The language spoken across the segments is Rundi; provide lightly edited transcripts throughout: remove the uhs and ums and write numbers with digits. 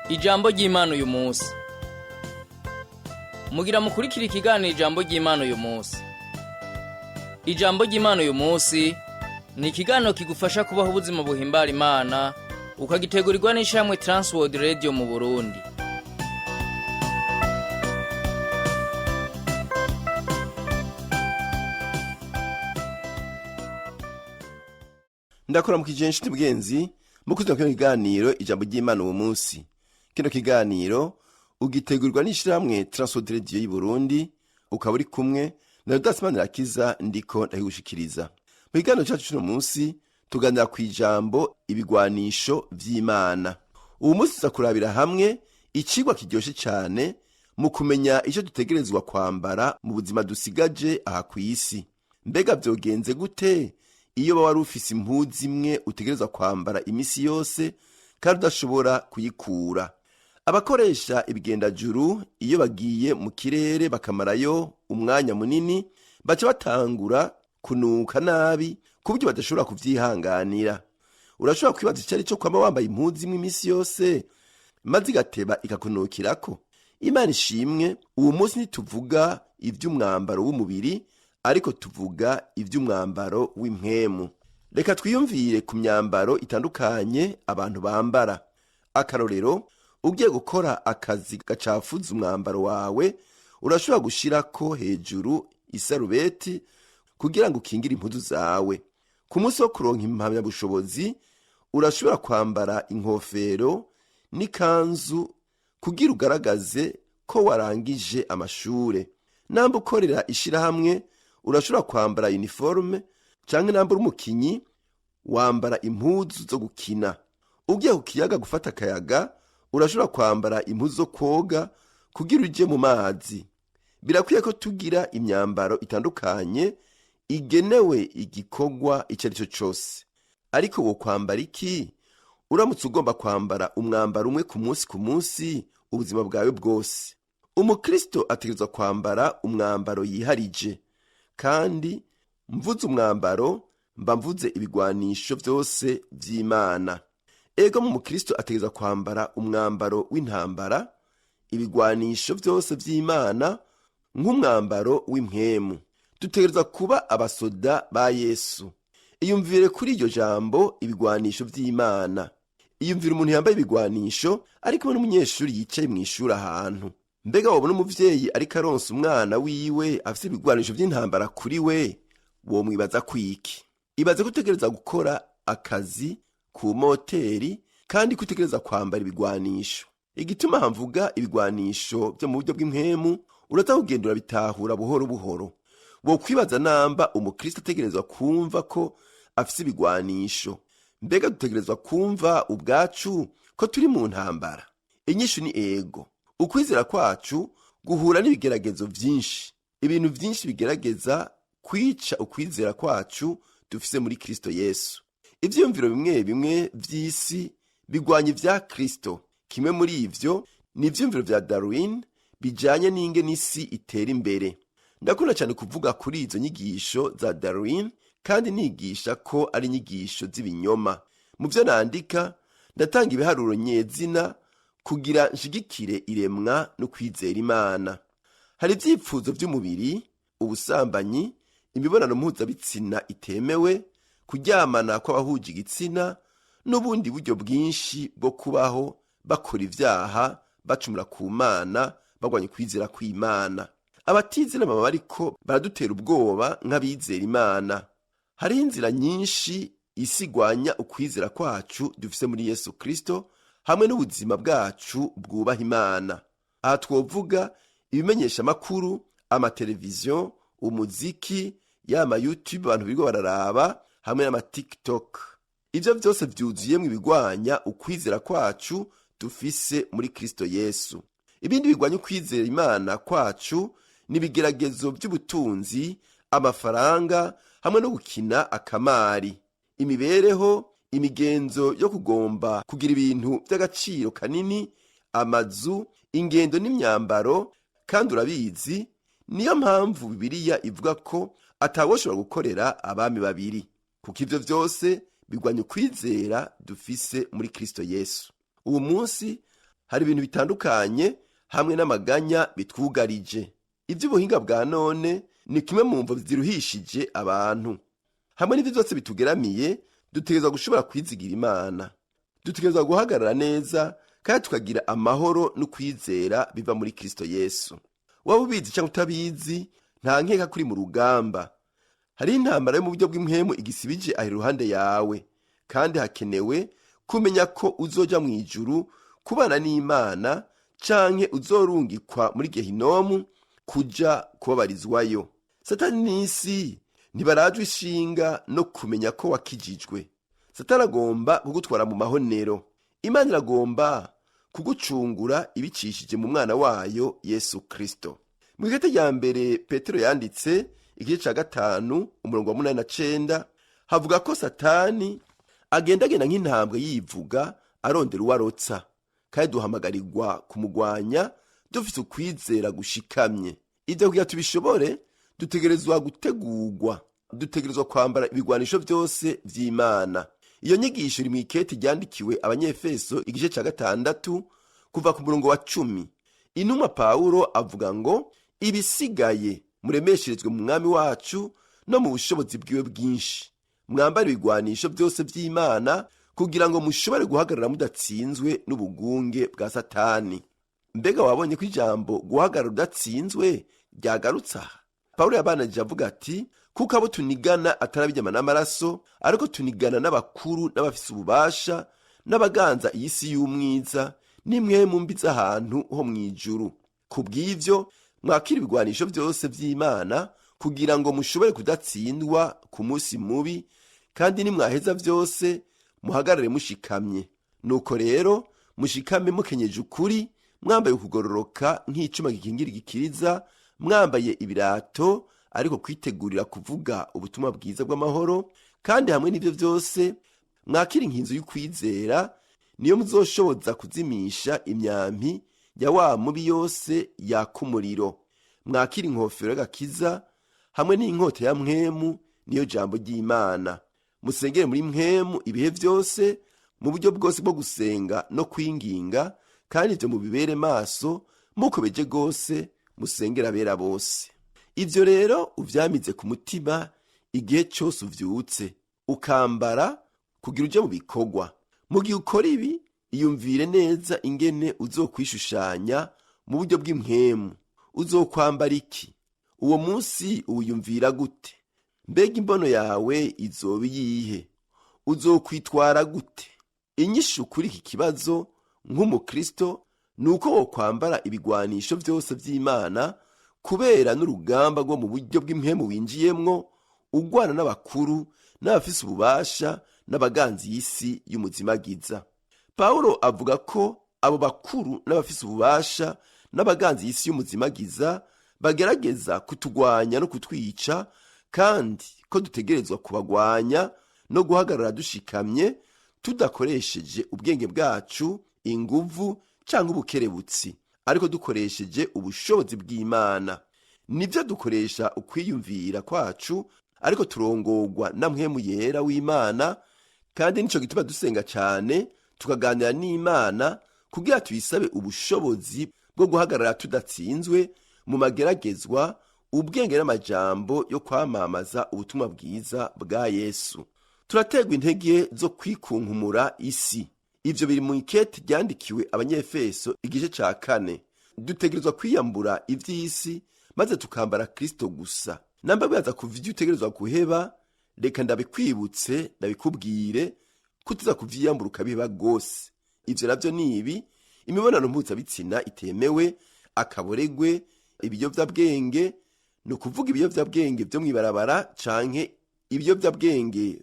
Ijambo ry'Imana uyu munsi. Mugira mukurikira ikiganiro Ijambo ry'Imana uyu munsi. Ijambo ry'Imana uyu munsi ni ikiganiro kigufasha kubaho ubuzima buhimbara Imana, ukagitegurirwa n'ishirahamwe Transworld Radio mu Burundi. Ndakuramukije inshuti mugenzi mukuze kino kiganiro Ijambo ry'Imana uwo munsi. Kino kiganiro ugitegurirwa n'ishirahamwe Transworld Radio y'u Burundi, ukaba uri kumwe na Rudasimana ndiko ndakigushikiriza. Mu kiganiro cyacu cy'uno munsi tuganira ku ijambo ibigwanisho vy'Imana. Uwo munsi tuza kurabira hamwe icigwa kiryoshe cyane mu kumenya icyo dutegerezwa kwambara mu buzima dusigaje aha kw'isi. Mbega vyogenze gute iyo waba wari ufise impuzu imwe utegerezwa kwambara imisi yose kandi udashobora kuyikura? Abakoresha ibigendajuru iyo bagiye mu kirere bakamarayo umwanya munini, baca batangura kunuka nabi ku buryo badashobora kuvyihanganira. Urashobora kwibaza icari co kwama wambaye impuzu imwe imisi yose maze igateba ikakunukirako. Imana ishimwe, uwo munsi ntituvuga ivy'umwambaro w'umubiri, ariko tuvuga ivy'umwambaro w'impwemu. Reka twiyumvire ku myambaro itandukanye abantu bambara. Akarorero, ugiye gukora akazi gacafuza umwambaro wawe, urashobora gushirako hejuru isarubeti kugira ngo ukingire impuzu zawe. Ku munsi wo kuronka impamyabushobozi, urashobora kwambara inkofero n'ikanzu kugira ugaragaze ko warangije amashure. Namba ukorera ishirahamwe, urashobora kwambara uniforme, canke namba uri umukinyi, wambara impuzu zo gukina. Ugiye ku kiyaga gufata akayaga, urashobora kwambara impuzu zo kwoga kugira uje mu mazi. Birakwiye ko tugira imyambaro itandukanye igenewe igikorwa icyo ari cyo cyose. Ariko wo kwambara iki uramutse ugomba kwambara umwambaro umwe ku munsi ku munsi ubuzima bwawe bwose? Umukristo ategerezwa kwambara umwambaro yiharije. Kandi mvuze umwambaro, mba mvuze ibigwanisho byose by'Imana. Ego, mu mukristo ategerezwa kwambara umwambaro w'intambara, ibigwanisho byose by'Imana, nk'umwambaro w'impwemu. Dutegerezwa kuba abasoda ba Yesu. Iyumvire kuri iryo jambo ibigwanisho by'Imana. Iyumvire umuntu yambaye ibigwanisho ari kumwe n'umunyeshuri yicaye mu ishuri ahantu. Mbega wabona umuvyeyi ariko aronsa umwana wiwe afise ibigwanisho vy'intambara kuri we, womwibaza kwiki? Ibaze ko utegereza gukora akazi ku moteri kandi ko utegereza kwambara ibigwanisho. Igituma hamvuga ibigwanisho vyo mu buryo bw'impwemu, uraza kugenda urabitahura buhoro buhoro. Wokwibaza namba umukristo ategerezwa kumva ko afise ibigwanisho. Mbega dutegerezwa kumva ubwacu ko turi mu ntambara? Inyishu ni ego. Ukwizera kwacu guhura n'ibigeragezo vyinshi, ibintu vyinshi bigerageza kwica ukwizera kwacu dufise muri Kristo Yesu. Ivyiyumviro bimwe bimwe vy'isi bigwanya ivya Kristo. Kimwe muri ivyo ni ivyiyumviro vya Darwin bijanye n'ingene isi itera imbere. Ndakunda cyane kuvuga kuri izo nyigisho za Darwin, kandi nigisha ko ari inyigisho z'ibinyoma. Mu vyo nandika, ndatanga ibiharuro nyezina kugira nshigikire iremwa no kwizera Imana. Hari ivyipfuzo vy'umubiri, ubusambanyi, imibonano mpuzabitsina itemewe, kuryamana kw'abahuje igitsina n'ubundi buryo bwinshi bwo kubaho bakora ivyaha, bacumura ku Mana, bagwanya ukwizera kw'Imana. Abatizera baba bariko baradutera ubwoba nk'abizera Imana. Hariho inzira nyinshi isi igwanya ukwizera kwacu dufise muri Yesu Kristo hamwe n'ubuzima bwacu bwubaha Imana. Aha twovuga ibimenyesha amakuru, amateleviziyo, umuziki, yama YouTube abantu birirwa bararaba, hamwe n'amatiktok. Ivyo vyose vyuzuyemwo ibigwanya ukwizera kwacu dufise muri Kristo Yesu. Ibindi bigwanya ukwizera Imana kwacu ni ibigeragezo vy'ubutunzi, amafaranga hamwe no gukina akamari, imibereho, imigenzo yo kugomba kugira ibintu vy'agaciro kanini, amazu, ingendo n'imyambaro. Kandi urabizi, niyo mpamvu Bibiliya ivuga ko atawoshobora gukorera abami babiri, kuko ivyo vyose bigwanya ukwizera dufise muri Kristo Yesu. Uwo munsi Hari ibintu bitandukanye hamwe n'amaganya bitwugarije. Iby'ubuhinga bwa none ni kimwe mu mvo ziruhishije abantu. Hamwe n'ibyo byose bitugeramiye, dutegerezwa gushobora kwizigira Imana. Dutegerezwa guhagarara neza kandi tukagira amahoro n'ukwizera biva muri Kristo Yesu. Waba ubizi cyangwa utabizi, nta nkeka kuri mu rugamba. Hari intambara yo mu buryo bw'impwemu igisibije aho iruhande yawe, kandi hakenewe kumenya ko uzoja mu ijuru kubana n'Imana canke uzorungikwa muri Gehinomu kuja kubabarizwayo. Satani n'isi ntibarajwe ishinga no kumenya ko wakijijwe. Satani agomba kugutwara mu mahonero. Imana iragomba kugucungura ibicishije mu mwana wayo Yesu Kristo. Mu ikete rya mbere Petero yanditse, igice ca 5 umurongo wa 8 na 9, havuga ko Satani agendagenda nk'intambwe yivuga arondera uwarotsa, kandi duhamagarirwa kumugwanya dufise ukwizera gushikamye. Ibyo kugira tubishobore, dutegerezwa gutegurwa, dutegerezwa kwambara ibigwanisho byose vy'Imana. Iyo nyigisho iri mu ikete ryandikiwe Abanyefeso, igice ca 6, kuva ku murongo wa 10. Intumwa Pawulo avuga ngo: "Ibisigaye muremesherezwe mu Mwami wacu no mu bushobozi bwiwe bwinshi, mwambare ibigwanisho byose by'Imana kugira ngo mushobore guhagarara mudatsinzwe n'ubugunge bwa Satani." Mbega wabonye ko ijambo guhagarara udatsinzwe ryagarutse aha? Pawulo yabanajije avuga ati: "Kuko abo tunigana atari ab'inyama n'amaraso, ariko tunigana n'abakuru n'abafise ububasha n'abaganza iyi si y'umwiza n'impwemu mbi z'ahantu ho mu ijuru. Ku bw'ivyo mwakira ibigwanisho byose by'Imana kugira ngo mushobore kudatsindwa ku munsi mubi, kandi nimwaheza byose muhagarare mushikamye. Nuko rero mushikame mukenyeje ukuri, mwambaye ukugororoka nk'icuma gikingira igikiriza, mwambaye ibirato ariko kwitegurira kuvuga ubutumwa bwiza bw'amahoro. Kandi hamwe n'ibyo byose mwakira inkinzo y'ukwizera, niyo muzoshoboza kuzimisha imyampi ya wa mubi yose yaka umuriro. Mwakira inkofero y'agakiza hamwe n'inkota ya mpwemu, niyo jambo ry'Imana. Musengere muri mpwemu ibihe byose, mu buryo bwose bwo gusenga no kwinginga, kandi ibyo mubibere maso mukobeje rwose, musengera abera bose." Ibyo rero uvyamize ku mutima igihe cyose uvyutse, ukambara kugira uje mu bikorwa. Mu gihe ukora ibi, iyumvire neza ingene uzokwishushanya mu buryo bw'impwemu. Uzokwambara iki uwo munsi? Uwiyumvira gute? Mbega imbono yawe izoba iyihe? Uzokwitwara gute? Inyishu kuri iki kibazo nk'umukristo ni uko wokwambara ibigwanisho byose by'Imana, kubera n'urugamba rwo mu buryo bw'impwemu winjiyemwo ugwana n'abakuru n'abafise ububasha n'abaganzi y'isi y'umuzimagiza. Pawulo avuga ko abo bakuru n'abafise ububasha n'abaganzi y'isi y'umuzimagiza bagerageza kutugwanya no kutwica, kandi ko dutegerezwa kubagwanya no guhagarara dushikamye, tudakoresheje ubwenge bwacu, inguvu cyangwa ubukerebutsi, ariko dukoresheje ubushobozi bw'Imana. Nibyo, dukoresha ukwiyumvira kwacu, ariko turongorwa na Mpwemu Yera w'Imana. Kandi nico gituma dusenga cyane, tukaganira n'Imana kugira tuyisabe ubushobozi bwo guhagarara tudatsinzwe mu mageragezwa, ubwenge n'amajambo yo kwamamaza ubutumwa bwiza bwa Yesu. Turaterwa intege zo kwikunkumura isi. Ivyo biri mu ikete ryandikiwe Abanyefeso, igice ca 4. Dutegerezwa kwiyambura ivy'isi maze tukambara Kristo gusa. Namba bwaza kuva ivyo utegerezwa guheba, reka ndabikwibutse, ndabikubwire ko tuza kuvyiyambura ukabiheba rwose. Ivyo navyo ni ibi: imibonano mpuzabitsina itemewe, akaboregwe, ibiyovyabwenge, ni ukuvuga ibiyovyabwenge vyo mw'ibarabara canke ibiyovyabwenge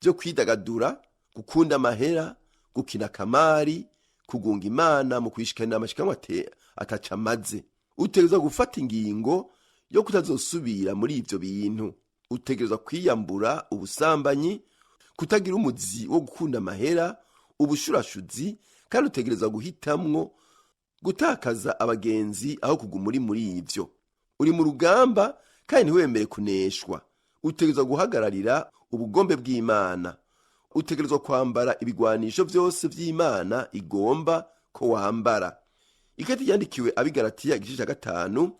vyo kwidagadura, gukunda amahera, gukina kamari, kugunga Imana mu kwishikanira amashikanwa ataca amaze. Utegerezwa gufata ingingo yo kutazosubira muri ivyo bintu. Utegerezwa kwiyambura ubusambanyi, kutagira umuzi wo gukunda amahera, ubushurashuzi, kandi utegerezwa guhitamwo gutakaza abagenzi aho kuguma uri muri ivyo. Uri mu rugamba kandi ntiwemere kuneshwa. Utegerezwa guhagararira ubugombe bw'Imana. Utegerezwa kwambara ibigwanisho vyose vy'Imana igomba. ko wambara. Ikete ryandikiwe Abigaratiya igice cya 5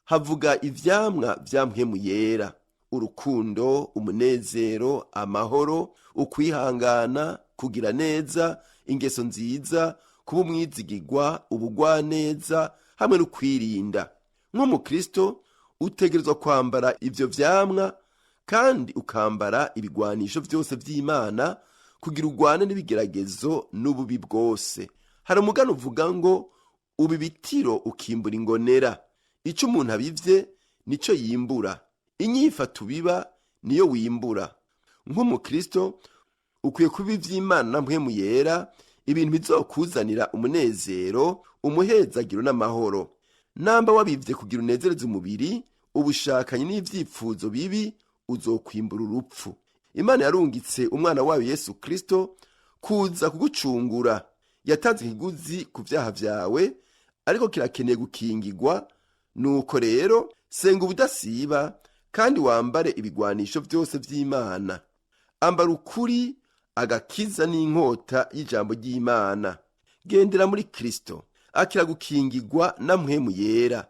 havuga ivyamwa vya Mpwemu Yera: urukundo, umunezero, amahoro, ukwihangana, kugira neza, ingeso nziza, kuba umwizigirwa, ubugwaneza hamwe no kwirinda. Nk'umukristo utegerezwa kwambara ivyo vyamwa kandi ukambara ibigwanisho vyose vy'Imana kugira urwane n'ibigeragezo n'ububi bwose. Hari umugani uvuga ngo uba ibitiro ukimbura ingonera. Ico umuntu abivye nico yimbura. Inyifato ubiba niyo wimbura. Nk'umukristo ukwiye kuba ivy'Imana na Mpwemu Yera, ibintu bizokuzanira umunezero, umuhezagiro n'amahoro. Namba wabivye kugira unezereze umubiri, ubushakanyi n'ivyifuzo bibi, uzokwimbura urupfu. Imana yarungitse umwana wayo Yesu Kristo kuza kugucungura. Yatanze ikiguzi ku vyaha vyawe, ariko kirakeneye gukingigwa. Nuko rero senga ubudasiba kandi wambare ibigwanisho vyose vy'Imana. Ambara ukuri, agakiza n'inkota y'ijambo ry'Imana. Gendera muri Kristo, akira gukingigwa na Mpwemu Yera.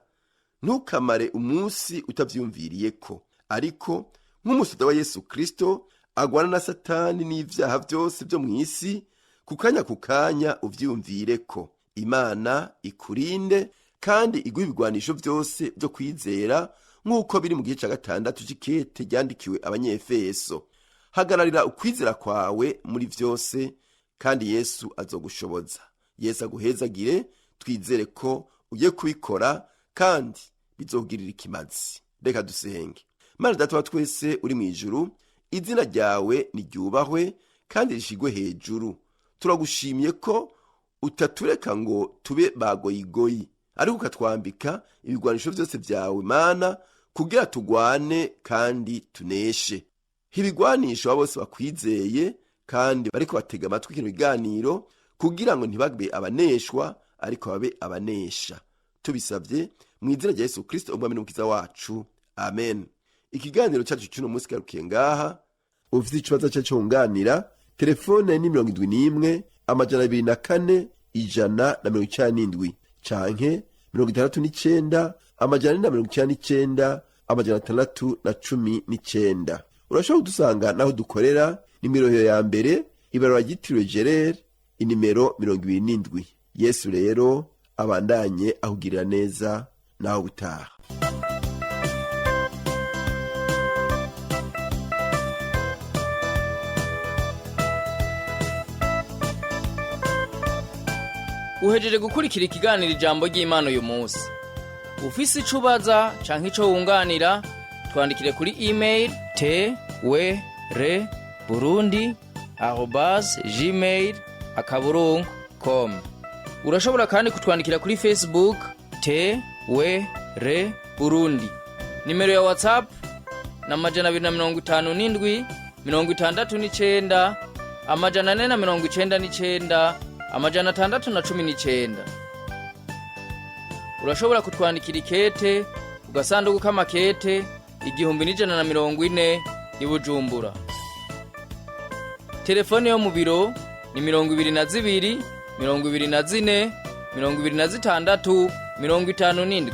Ntukamare umunsi utavyumviriyeko, ariko nk'umusoda wa Yesu Kristo agwana na Satani n'ivyaha vyose vyo mw'isi, ku kanya ku kanya uvyiyumvireko. Imana ikurinde kandi iguhe ibigwanisho vyose vyo kwizera, nk'uko biri mu gice ca 6 c'ikete ryandikiwe Abanyefeso. Hagararira ukwizera kwawe muri vyose, kandi Yesu azogushoboza. Yesu aguhezagire. Twizere ko ugiye kubikora kandi bizogirira ikimazi. Reka dusenge. Mana Data wa twese uri mu ijuru, izina ryawe niryubahwe kandi rishigwe hejuru. Turagushimiye ko utatureka ngo tube bagoyigoyi, ariko ukatwambika ibigwanisho vyose vyawe Mana, kugira tugwane kandi tuneshe. Ibigwanisho abo bose bakwizeye kandi bariko batega amatwi kino biganiro, kugira ngo ntibabe abaneshwa ariko babe abanesha. Tubisavye mu izina rya Yesu Kristo, umwami n'umukiza wacu, amen. Ikiganiro cyacu cy'uno munsi garukiye ngaha. Ufite ikibazo cyacu wunganira, telefone ni 71 204 197 canke 69 499 619. Urashobora kudusanga naho dukorera ni mirohero ya mbere, ibarura ryitiriwe Gerere, inimero 27. Yesu rero abandanye ahugirira neza. Naho gutaha. Uhejeje gukurikira ikiganiro Ijambo ry'Imana uyu munsi. Ufise ico ubaza canke ico wunganira, twandikire kuri email twrburundi@gmail.com. Urashobora kandi kutwandikira kuri Facebook TWR Burundi. Nimero ya WhatsApp na 257 69 499 619. Urashobora kutwandikira ikete ku gasanduku k'amakete 1140 i Bujumbura. Telefone yo mu biro ni 22 24 26 57.